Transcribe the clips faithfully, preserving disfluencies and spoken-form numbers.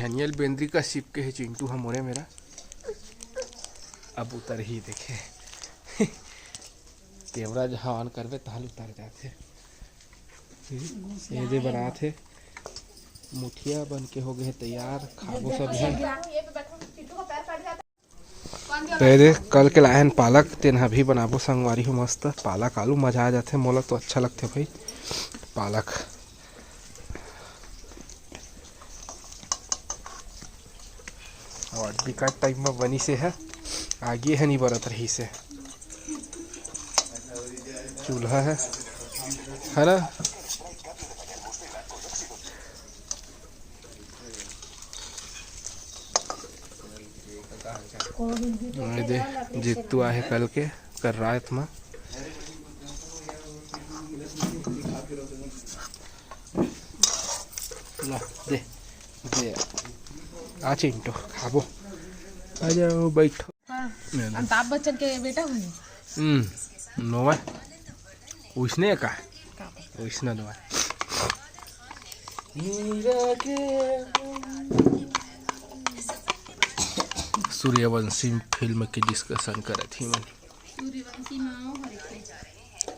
Daniel Bendri का SIP के हे चिंटू ह मोरे मेरा। अब उतर ही देखे। कैमरा जहाँ ऑन करबे तहाँ उतर जाथे। ये दे बनात हे, मुठिया बन के हो गए तैयार, खाबो सब झन। तो ये दे कल के लाए हन पालक, तेन ह भी बनाबो संगवारी हो। मस्त पालक आलू मजा आ जाथे, मोला तो अच्छा लगथे भाई पालक। और बिकट टाइम में बनी से है, आगी है नहीं बरत रही से। चूल्हा है, है ना? ये दे, जीतू आहे कल के, कर रात में। ला, दे, दे। आ चिंटू, खाबो। आ जाओ, बैठो। हाँ, ये दे। अमिताभ बच्चन के बेटा हुई। हम्म, नोवा। उसने का? का? उसने नोवा। सूर्यवंशी फिल्म की डिस्कशन करत ही मन।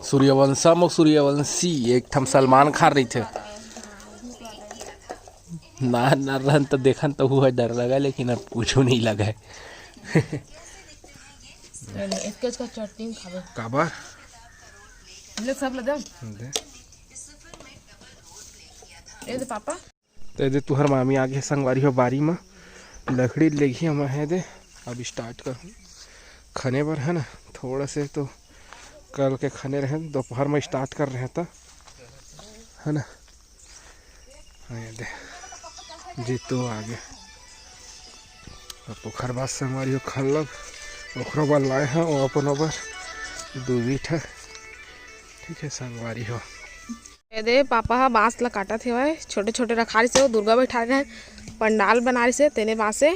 सूर्यवंशम अउ सूर्यवंशी एक ठम सलमान खान रहिथे। ना, ना रहन त देखन त हुआ डर लगा, लेकिन अब कुछू नहीं लगा है। स्केच का चटनी खाबे। काबर? ले सब ले दे। दे। ये दे पापा। तो ये दे तुहर मामी आगे संगवारी हो बारी म लकड़ी लेगी हम है दे। अब स्टार्ट कर खने बर है ना, थोड़ा से तो कल के खने रहे, दोपहर में स्टार्ट कर रहे त है ना। हाँ, ये दे जीतू आगे। अब ओखर बाद संगवारी हो खल्लब ओखरो बर लाए हैं, वो अपन ओबर दू बीट है। ठीक है संगवारी हो। ये दे पापा ह बांस ला काटत हेवय, छोटे-छोटे रखा रिहिस हे, वो दुर्गा बैठा रहे पंडाल बना रिहिस हे, तेने बांस हे,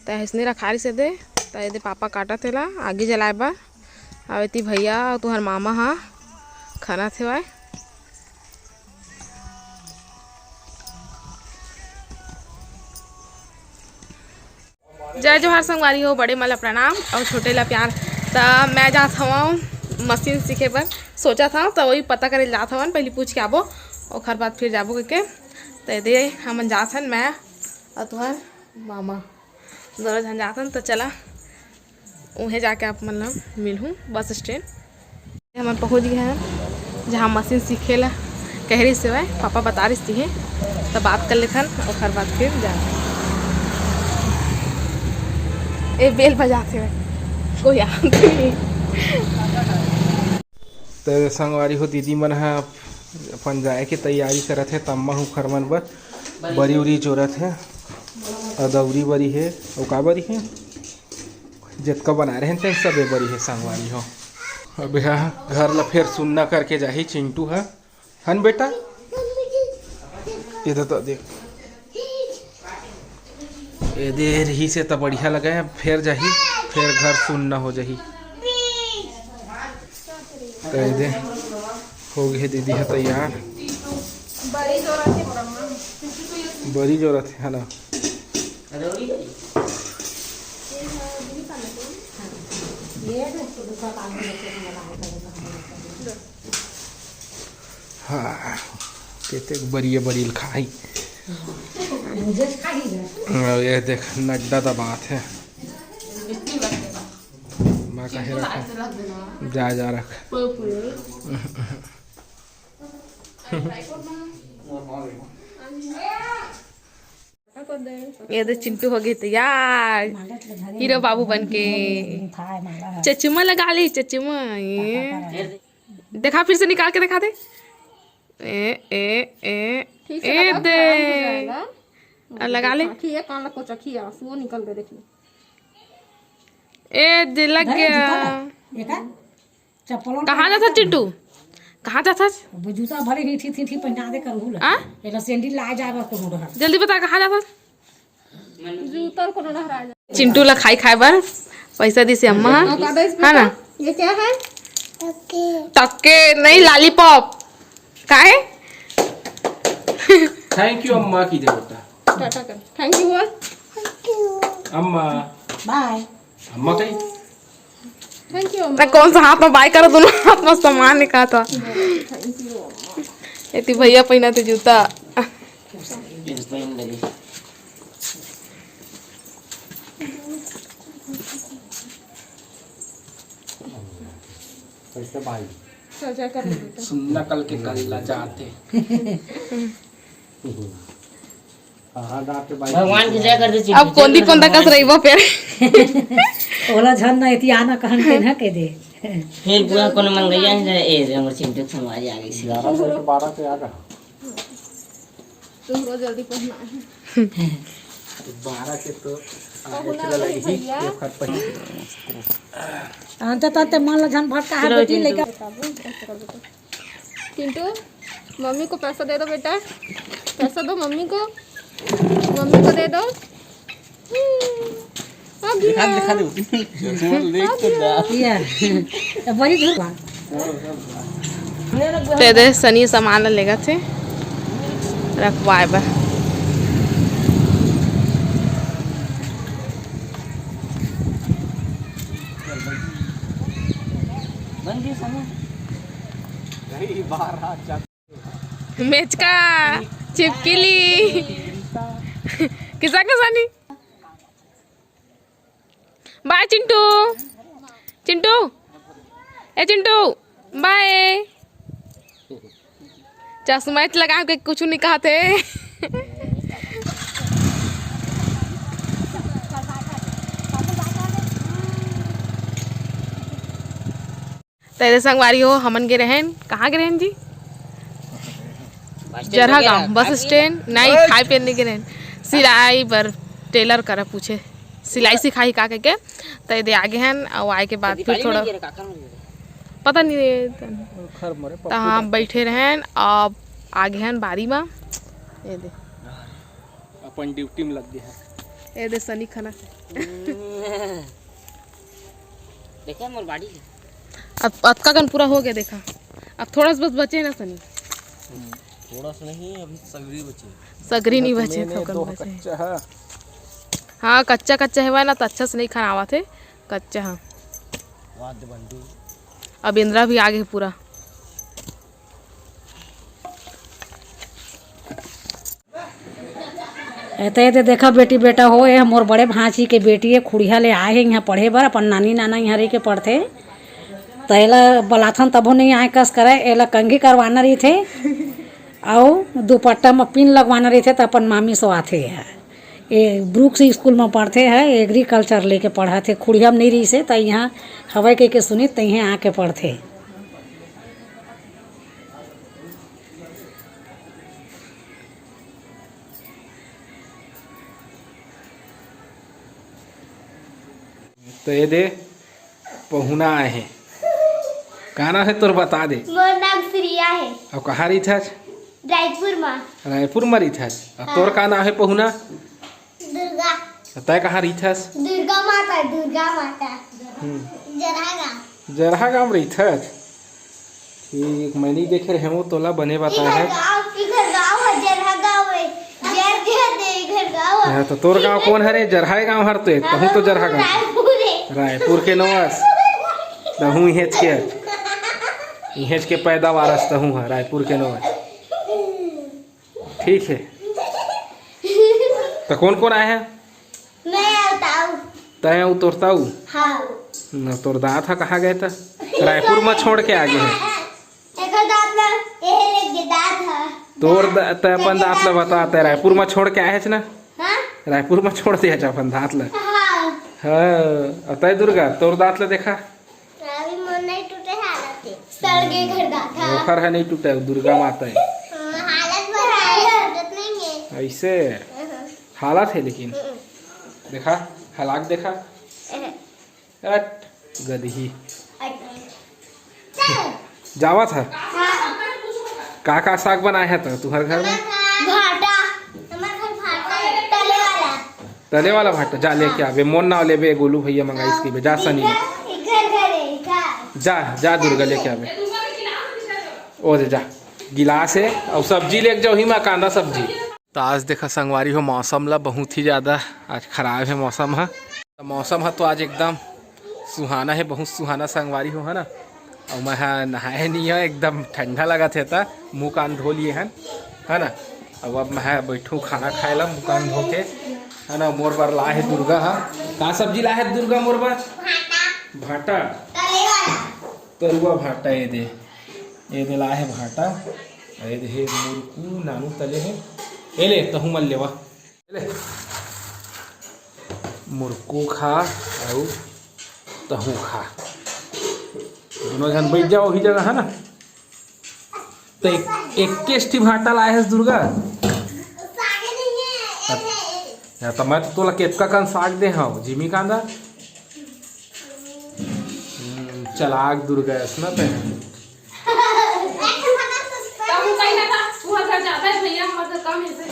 त अइसने रखा रिहिस हे दे, त ये दे पापा काटत हे ला, आगी जलाए बर। अउ एती भैया अउ तुहर मामा ह खनत हेवय। जय जोहार संगवारी हो, बड़े मन ला प्रणाम अउ छोटे ला प्यार। त मैं जात हवं मशीन सीखे बर, सोचत हवं त वही पता करे जात हवन, पहली पूछ के आबो, ओखर बाद फिर जाबो कहिके। त ये दे हमन जात हन, मैं अउ तुहर मामा दोनों झन जात हन। त चला उहें जाके आप मन ला मिलहूँ बस स्टैंड। हमन पहुंच गए हैं जहाँ मशीन सीखे ला कह रही से, पापा बता रही थी, तो बात कर लेथन, ओकर बाद फिर जा। ए, बेल बजाते हुए कोई आ। तो संगवारी हो, दीदी मन ह अपन जाए के तैयारी करत हे, तम्मा उखर मन बर बरी उरी जोरत हे, अदौरी बरी हे, अउ का बरी हे? जतका बनाए रहेन तेन सबे बरी हे संगवारी हो। अब यहाँ घर ला फेर सुन्ना करके जाही चिंटू ह, हन बेटा? ये तो, तो देख, ये दे रही से तो बढ़िया लगे है, फेर जाही, फेर घर सुन्ना हो जाही। तो ये दे हो गए दीदी है तैयार। बरी जोरत है ना? हाँ, केतेक बरिया बरिल खाई। ये देख, नड्डा दबात है। मैं कहे रखा, जा, जा रख। ये दे चिंटू हो गए तैयार हीरो बाबू बन के। चचमा लगा ले, चचमा। ये देखा, फिर से निकाल के दिखा दे। ए, ए, ए, ठीक से ए लगा, दे। खराब हो जाएगा। आ, लगा ले। आँखी, ये कान लग को चखी, आंसू निकल गए, देखिए। ए दे, लग गया। चप्पल कहाँ जाथस चिंटू? कहाँ जाथस? जूता भले ही थी, थी, थी पहना दे करहू ला। आ? एला सैंडल लाए जाए बर कोनो डहर। जल्दी बता, कहाँ जाथस? जूता कोनो डहर आ जा। चिंटू ला खाई खाए बर पैसा दिस हे अम्मा। है ना? ये क्या है? टक्के नहीं, लॉलीपॉप। काहे? थैंक यू अम्मा की दे बेटा। टाटा कर। Thank you बोल। अम्मा। Bye। अम्मा कही। Thank you ना, अम्मा। कौन सा हाथ में bye करो, दोनों हाथ में सामान निकालता। Thank you अम्मा। एती भैया पहिना थे जूता। कैसे भाई? चल, जय कर ले बेटा। सुनना कल के कल ला जाते। कहाँ जाते भाई? भगवान की जय कर दे, चिंटू। अब कोंदी कोंदा कस रही वो फिर। ओला झन ना एती आना कहन के ना कह दे। फिर पूरा कोनो मंगैया है, ए रे, हमर चिंटू के संगवारी आ गई सी। ग्यारह से बारह से आ रहा। तुमको जल्दी पहुंचना है। बारह के तो आगे पहुंचना चला है लगी, भैया। ये फट पड़ी। आते तो आते मन ला झन भटका है चलो, बेटी, चिंटू। लेकर। चिंटू, मम्मी को पैसा दे दो बेटा, पैसा दो मम्मी को, मम्मी को दे दो। आ गया। दिखा, दिखा दो। चश्मा देख तो जा। ये, ये बड़ी धूप है। ते दे सनी सामान ला लेगा थे रखवाए बर। बन गई सनी। नहीं, बाहर हाथ जा। मेचका, छिपकली। किसा किसा नहीं। Bye चिंटू। चिंटू, ए चिंटू, bye। चश्मा लगा के कुछ नहीं कहते। तेरे संगवारी हो, हमन गे रहेन, कहाँ गे रहेन जी? जरहा गांव, बस स्टैंड नहीं, खाए पिए नहीं गे रहेन, सिलाई बर, टेलर करा पूछे, सिलाई सिखाही का कहिके। त एदे आगे हन, अउ आए के बाद फिर थोड़ा पता नहीं, त हम बैठे रहेन, अब आगे हन बारी मा, एदे अपन ड्यूटी में लग गए हैं। एदे सनी खाना। देखा मोर बाड़ी है। अब अतका कन पूरा हो गया, देखा, अब थोड़ा सा बस बचे ना सनी। हम्म, थोड़ा सा नहीं, अभी सगरी बचे। सगरी नहीं बचे, थोकन बचे। कच्चा है। हाँ, कच्चा कच्चा है ना, तो अच्छा से नहीं खाना आवत है, कच्चा है। अब इंद्रा भी आगे पूरा। एते एते देखा बेटी बेटा हो, ए मोर बड़े भांची के बेटी ए, खुड़िया ले आए हे इहाँ पढ़े बर, अपन नानी नाना इहाँ रहिके पढ़थे। त एला बलाथन तभो नइ आए कस करय, एला कंघी करवाना रहिथे अउ दुपट्टा म पिन लगवाना रहिथे, त अपन मामी सो आथे। ए ब्रुक्स स्कूल म पढ़थे, ह एग्रीकल्चर लेके पढ़थे, खुड़िया म नइ रहिसे, त इहाँ हवय कहिके सुनिस, त इहें आके पढ़थे। त ए दे, पहुना आए हे। का नाम हे तोर, बता दे। मोर नाम श्रिया हे। अउ कहाँ रहिथस? रायपुर मा। रायपुर मा रहिथस? अउ हाँ। तोर का नाम हे पहुना? दुर्गा। तैं कहाँ रहिथस? दुर्गा माता, दुर्गा माता। हम्म। जरहा गाँव। जरहा गाँव रहिथस? ठीक, मैं नइ देखे रहेंव तोला, बने बताए हे। इधर गाँव, इधर गाँव हे, जरहा गाँव हे। जर, जर दे, इधर गाँव हे। हाँ, त तोर गाँव कोन हरे? जरहा गाँव हरे तो, तहूँ तो जरहा गाँव। रायपुर हे। रायपुर के नोहस। तहूँ इहेच के। इहेच के पैदावार अस तहूँ ह, रायपुर के नोहस। ठीक हे। त कोन कोन आए हे? मैं अउ ताऊ। तैं अउ तोर ताऊ? हाँ। न, तोर दाँत ह कहाँ गए त? रायपुर म छोड़ के आ गे हे। एकर दाँत ल, एहे ले गे दाँत ह। तोर द-, तैं अपन दाँत ल बता, तैं रायपुर म छोड़ के आए हस ना? हाँ? रायपुर म छोड़ दे हस अपन दाँत ल। हाँ। हाँ, अउ तैं दुर्गा, तोर दाँत ल देखा। अभी मोर नइ टूटे हालत हे। सड़ गे घर दाथा। ओखर ह नइ टूटे, दुर्गा माता हे। हाँ, हालत बता हे, टूटत नइ हे। अइसे? हाँ। हालत हे लेकिन। हम्म। देखा, हलाक देखा। हम्म। अट, गदही। अट। चल। जावत ह। हाँ। का का साग बनाए हे त तुहर घर में? भाटा। हमर घर भाटा हे, तले वाला। तले वाला भाटा, जा लेके आबे, मोर नाव लेबे, गोलू भैया मंगाइस कहिबे, जा सनी। इधर, इधर, इधर। जा, जा दुर्गा लेके आबे। ओ दे जा, गिलास हे, अउ सब्जी लेके जाओ ही माँ, कांदा सब्जी। तो आज देखा संगवारी हो, मौसम ला बहुत ही ज्यादा आज खराब हे मौसम ह। तो मौसम ह तो आज एकदम सुहाना हे, बहुत सुहाना संगवारी हो, है ना। अउ मैं ह नहाए नहीं है, एकदम ठंडा लगत हे, त मुंह कान धो लिए हन, है ना। अब अब मैं ह बैठू खाना खाए ला मुंह कान धो के, है ना। मोर बर लाए हे दुर्गा ह। का सब्जी लाए हे दुर्गा मोर बर? भाटा। तरुआ भाटा, ये दे, ये दे लाए हे भाटा। ये दे हे मुरकू, नानू तले हे। ये ले, तहू मन लेवा। ले। मुरकू खा अउ तहू खा, दोनों झन बैठ जाओ वही जगह, है ना। तो एक, एक केस ठी भाटा लाए हस दुर्गा। या तो मैं तो तोला केतका कन साग दे हव, जिमी कांदा। हम्म, चलाक दुर्गा हस ना ते। तब वो कही ना था, तू हर घर जाता है भैया, हमारे घर कम ऐसे।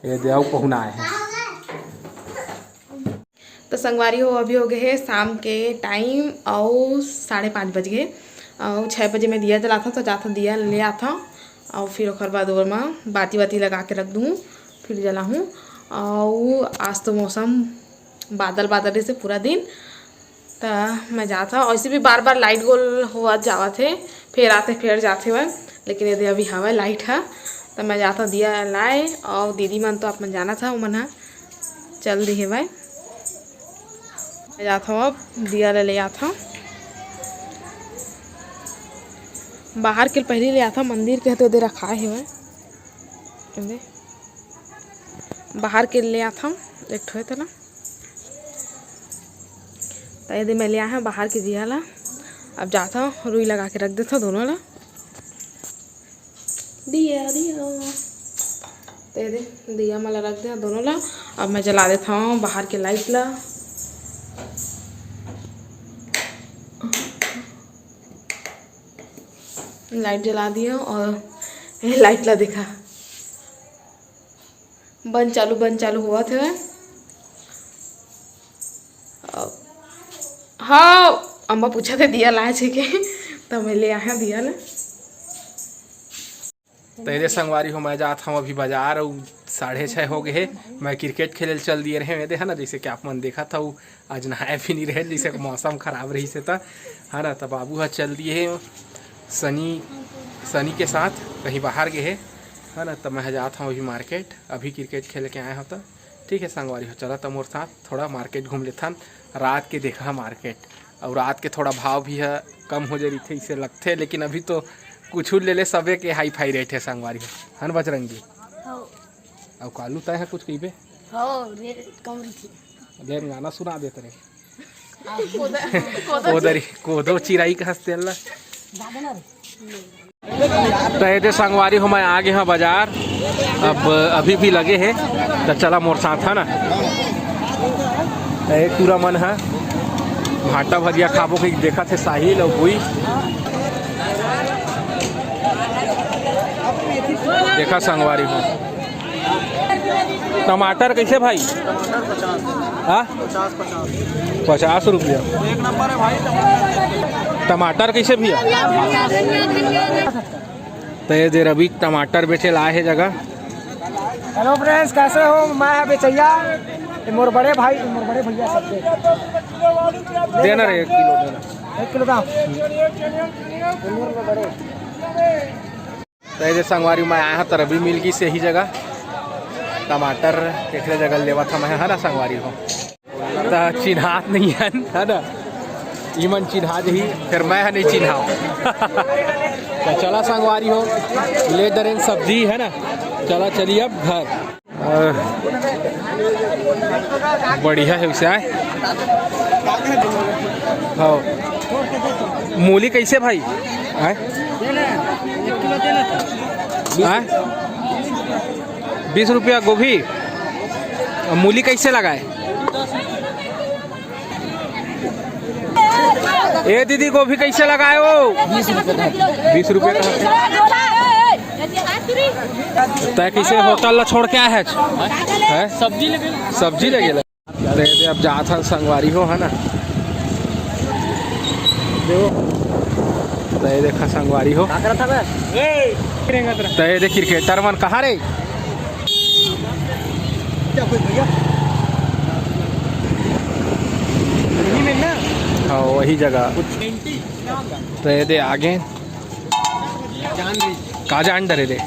ये दे, अउ पहुना आए हे। तो संगवारी हो, अभी हो गए हे शाम के टाइम अउ साढ़े पाँच बज गए। अउ छः बजे मैं दिया जलाथव, तो जाथव दिया ले आथव अउ फिर ओकर बाद ओमा बाती वाती लगा के रख दूँ, फिर जलाहूँ। अउ आज तो मौसम बादल बादल रहिसे पूरा दिन, त मैं जात हव। ऐसे भी बार बार लाइट गोल होवत जावत हे, फेर आथे फेर जाथे वय, लेकिन ये दे अभी हवय लाइट ह। त मैं जात हव दिया लाए, अउ दीदी मन तो आप मन जानत हव, ओमन ह चल दे हेवय। मैं जात हव, अब दिया ले, ले आत हव। बाहर के पहली ले आत हव, मंदिर के ह तो ये दे रखाए हेवय। ये दे। बाहर के ले आथव एक ठो तेला। त ये दे मैं ले आए हव बाहर के दिया ला। अब जाथव, रुई लगा के रख देथव दोनों ला। दिया, दिया। त ये दे, दिया मन ला रख दे दोनों ला। अब मैं जला देथव बाहर के लाइट ला। लाइट जला दिया अउ ये लाइट ला देखा, बंद चालू, बंद चालू होवत हे। अ, हाँ, अम्मा पूछत हे दिया लाए हे के, त मैं ले आए हव दिया ला। त ये दे संगवारी हो, मैं जात हव अभी बाजार, अउ साढ़े छः हो गए हे। मैं क्रिकेट खेले ल चल दिए रहेंव, ये दे, है ना, जैसे कि आप मन देखत हव, आज नहाए भी नहीं रहे, जैसे कि मौसम खराब रहिसे त, है ना। त बाबू ह चल दिए हे सनी, सनी के साथ कहीं बाहर गए हे, है ना। त मैं जात हव अभी मार्केट, अभी क्रिकेट खेल के आए हव। त ठीक है संगवारी हो, चला त मोर साथ थोड़ा मार्केट घूम लेथन। रात के देखा मार्केट, अउ रात के थोड़ा भाव भी ह कम हो जाए रहिथे, इसे लगथे, लेकिन अभी तो कुछ ले ले सबे के हाई फाई रेट हे संगवारी हो, है ना बजरंगी? हाँ। अउ कालू तय ह कुछ कहिबे? हाँ, रेट कम रहिथे। ले गाना सुना देत रहे। कोदो, कोदो कोदरी, कोदो चिराई कहस तेल ला। ज्यादा ना रे। त ये दे संगवारी हो, मैं आ गए हव बाजार, अब अभी भी लगे हे, त चला मोर साथ, है ना। त ये टूरा मन ह भाटा भजिया खाबो कहि देखत हे, साहिल अउ हुई। देखा संगवारी हो, टमाटर कैसे भाई? हाँ, पचास रुपया। एक नंबर है भाई टमाटर। टमाटर कैसे भैया? त ये दे रवि टमाटर बेचे ला आए हे जगह। हेलो फ्रेंड्स, कैसे हो? मैं ह बेचैया, ये मोर बड़े भाई, मोर बड़े भैया सब दे। देना रे, एक किलो देना। एक किलो दाम। त ये दे संगवारी, मैं आए हव त रवि मिल गिस यही जगह। टमाटर केकरे जगह लेवत हव मैं, है ना संगवारी हो। त चिन्हात नहीं हे, है ना? इमन चिन्हा जही, फिर मैं ह नहीं चिन्हाव। त चला संगवारी हो, ले डरेन सब्जी, है ना? चला चली अब घर। अ, बढ़िया हे उसे आए। हाँ। मूली कैसे भाई? आए? आए? बीस रुपया गोभी। अउ मूली कैसे लगाए? ए दीदी, गोभी कैसे लगाए हो? बीस रुपया का। तय कैसे होटल ला छोड़ के आए हे? हैं? सब्जी ले गेला। सब्जी ले गेला। अरे, ये दे अब जात हन संगवारी हो, है ना? देखो, त ये देखा संगवारी हो। का करत हवे? ए! त ये देख क्रिकेटर मन कहाँ रे? हाँ, वही जगह। त ये दे आगे। का जान डरे रे?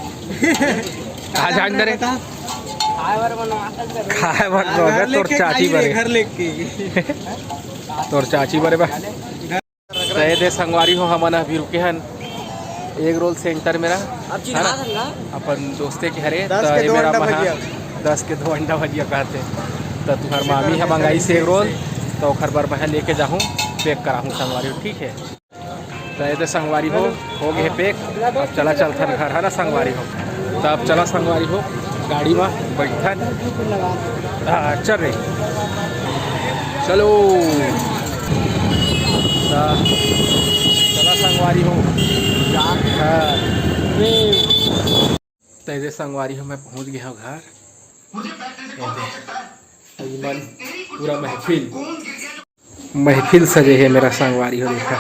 का जान डरे? खाए बर बनवा के दे। खाए बर घर तोर लेके चाची खाई रे, बरे। घर लेके। तोर चाची बरे बा। त ये दे संगवारी हो, हमन अभी रुके हन एग रोल सेंटर में ना, अपन दोस्ते के हरे। त ये मेरा महा दस के दो अंडा भजिया कहते। त तुहर मामी ह मंगाई से एग रोल, त ओखर बर मैं लेके जाहूँ, पैक कराहूँ संगवारी हो, ठीक है। त ये दे संगवारी हो, हो गए पैक। अब चला चलथन घर, है ना संगवारी हो। त अब चला संगवारी हो, गाड़ी में बैठन। हाँ, चल रही, चलो। त चला संगवारी हो, हाँ। त ये दे संगवारी हो, मैं पहुँच गया हूँ घर। ये दे, ये मन पूरा महफिल, महफिल सजे हे मेरा संगवारी हो, देखा,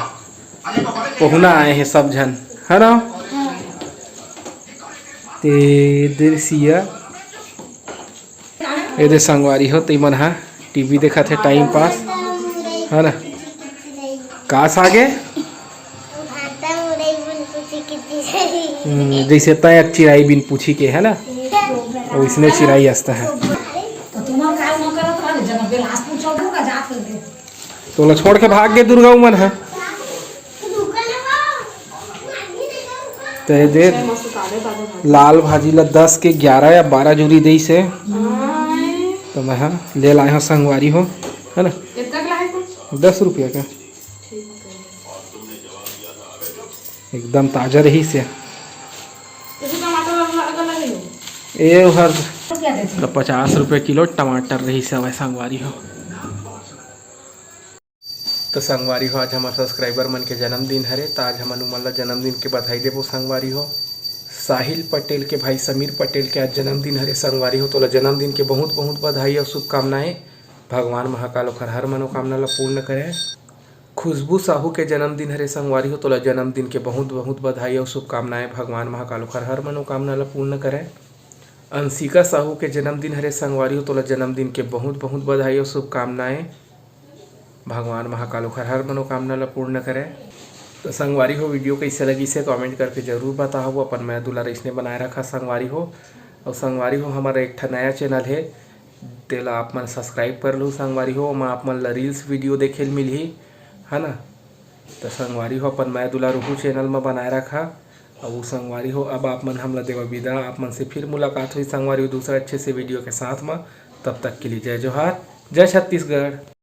पहुना आए हे सब झन, है ना? ते दृश्य ये दे संगवारी हो, ते मन हा टीवी देखत हे, टाइम पास, है ना? का सागे? हम्म, जैसे तय एक चिराई बिन पूछी के, है ना? वैसने चिराई असता है। तो तुम्हार काय न करत रहे, जब बेलास पूछो, का जात करके। तोला छोड़ के भाग गे दुर्गा उमन ह। ते दे लाल भाजी ला दस के ग्यारह या बारह जूरी देइस हे। तो मैं हा ले लाए हूँ संगवारी हो, है ना? कितना के लाए तू? दस रुपया का। ठीक है। एकदम ताजा रहिस हे। जैसे टमाटर वाला अलग अलग है। ए हर रुपया देते। त पचास रुपये किलो टमाटर रहिस हवय संगवारी हो। तो संगवारी हो, आज हमार सब्सक्राइबर मन के जन्मदिन हरे, त आज हमन उमन ला जन्मदिन के बधाई देबो संगवारी हो। साहिल पटेल के भाई समीर पटेल के आज जन्मदिन हरे संगवारी हो, तोला जन्मदिन के बहुत बहुत बधाई और शुभकामनाएं। भगवान महाकाल ओखर हर मनोकामना ला पूर्ण करे। खुशबू साहू के जन्मदिन हरे संगवारी हो, तोला जन्मदिन के बहुत बहुत बधाई और शुभकामनाएं। भगवान महाकाल ओखर हर मनोकामना ला पूर्ण करे। अंशिका साहू के जन्मदिन हरे संगवारी हो, तोला जन्मदिन के बहुत बहुत बधाई और शुभकामनाएं। भगवान महाकाल ओखर हर मनोकामना ला पूर्ण करे। तो संगवारी हो, वीडियो कैसे लगिस हे कमेंट करके जरूर बताहू। अपन मया दुलार अइसने बनाए रखा संगवारी हो। और संगवारी हो, हमारा एक ठा नया चैनल हे, तेला आप मन सब्सक्राइब कर लू संगवारी हो, ओमा आप मन ला रील्स वीडियो देखे ल मिलही, है ना? तो संगवारी हो, अपन मया दुलार उहू चैनल म बनाए रखा। और संगवारी हो, अब आप मन हमला देवा विदा, आप मन से फिर मुलाकात हुई संगवारी हो दूसरा अच्छे से वीडियो के साथ म। तब तक के लिए जय जोहार, जय छत्तीसगढ़।